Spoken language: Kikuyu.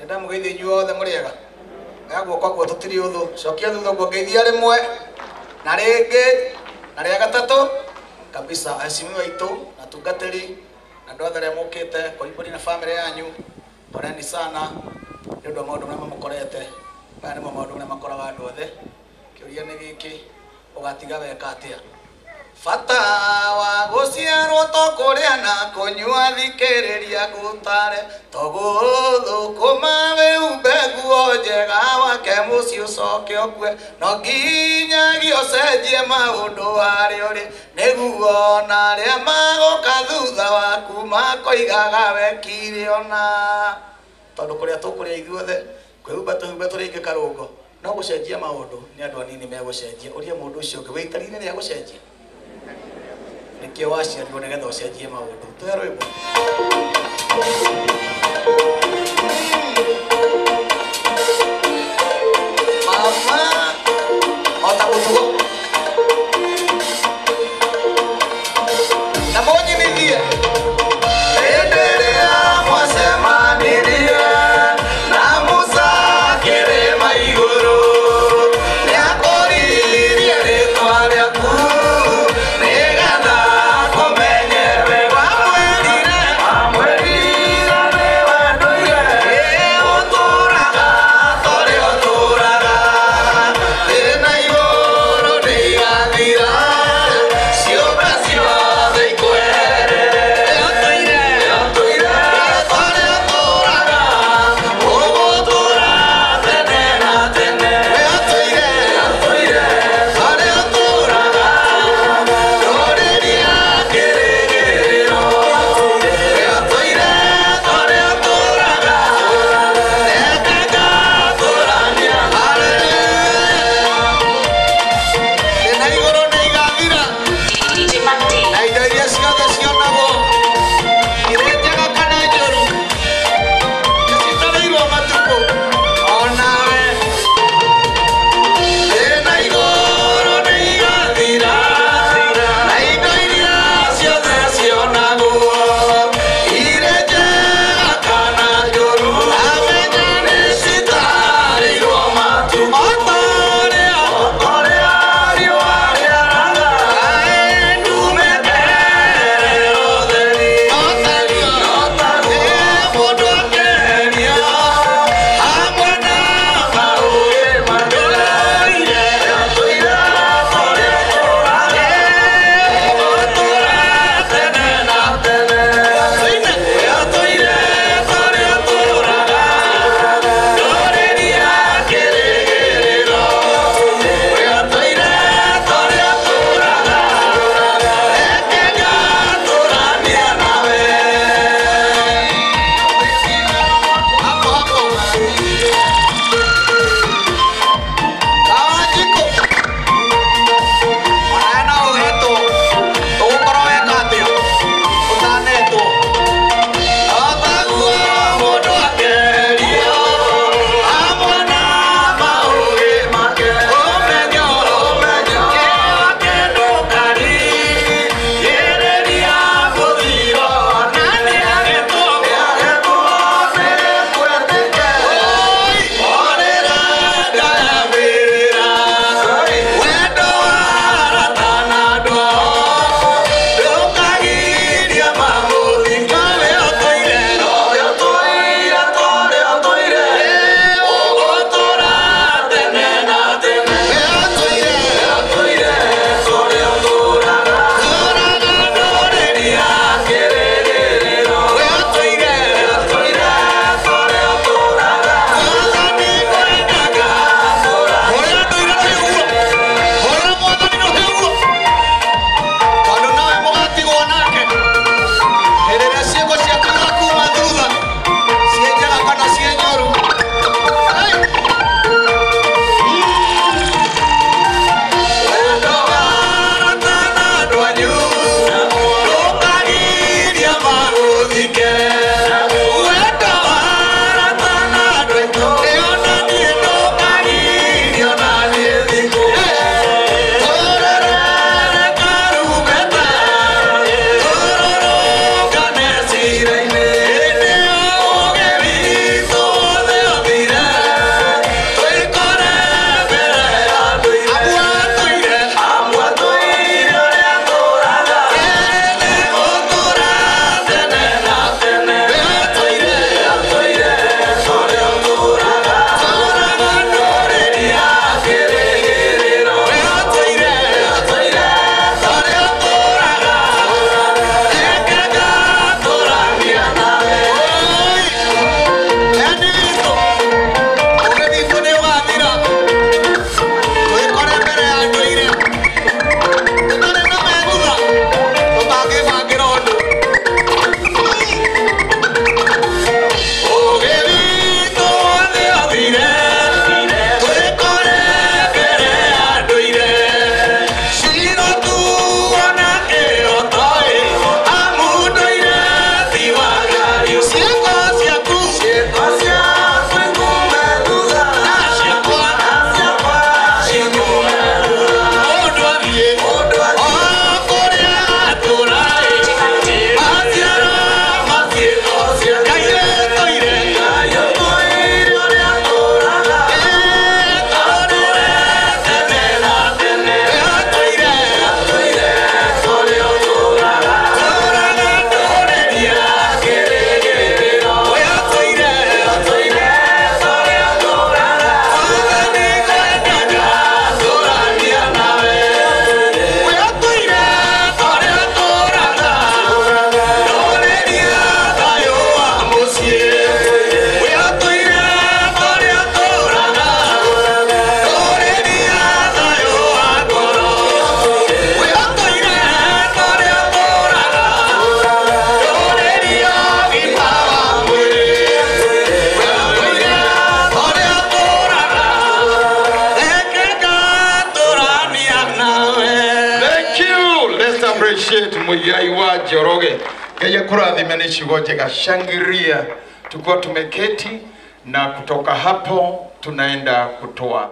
Nĩndamũgeithia inyuothe mũrĩega. Oya guoko guo tũtirĩ ũthũ. Cokia thutha ũguo ngeithia rĩmwe na rĩngĩ na rĩa gatatũ kabisa. Aheshimiwa aitũ na atungatĩri na andũ othe arĩa mũkĩte Koimbũri na famĩlĩ yanyu, poleni sana nĩ ũndũ wa maũndũ marĩa mamũkorete. Maya nĩmo maũndũ marĩa makoraga andũ othe. Kĩũria nĩ gĩkĩ, ũgatiga weka atĩa? Bata wa gũciarwo to kũrĩa na kũnyua, thikĩrĩria ngũtare, to gũthũkũma wĩhumbe nguo njega wake mũciĩ ũcoke ũkue, no nginyagia ũcenjie maũndũ harĩa ũrĩ, nĩguo ona arĩa magoka thutha waku makoigaga wekire ona. Tondũ kũrĩa tũkũrĩa ithuothe, kwĩhumba twĩhumbe tũrĩ aingĩ karũngo, no gũcenjia maũndũ nĩ andũ anini megũcenjia. Ũria mũndũ ũcio ũngĩ, wĩ itari-inĩ rĩa gũcenjia? Nĩkĩo waciarirwo nĩgetha ũcenjie maũndũ. Tũhe rwĩmbo. Mama ota mũtugo na mũnyinithie. Hĩndĩ ĩrĩa mwacemanirie na Musa kĩrĩma igũrũ, nĩakũririe rĩtwa rĩaku nĩgetha akũmenye wega. Amwĩrire, amwĩrire nĩ Ngai akũrathime nĩ ciugo njega. Shangiria tukiwa tumeketi, na kutoka hapo tunaenda kutoa.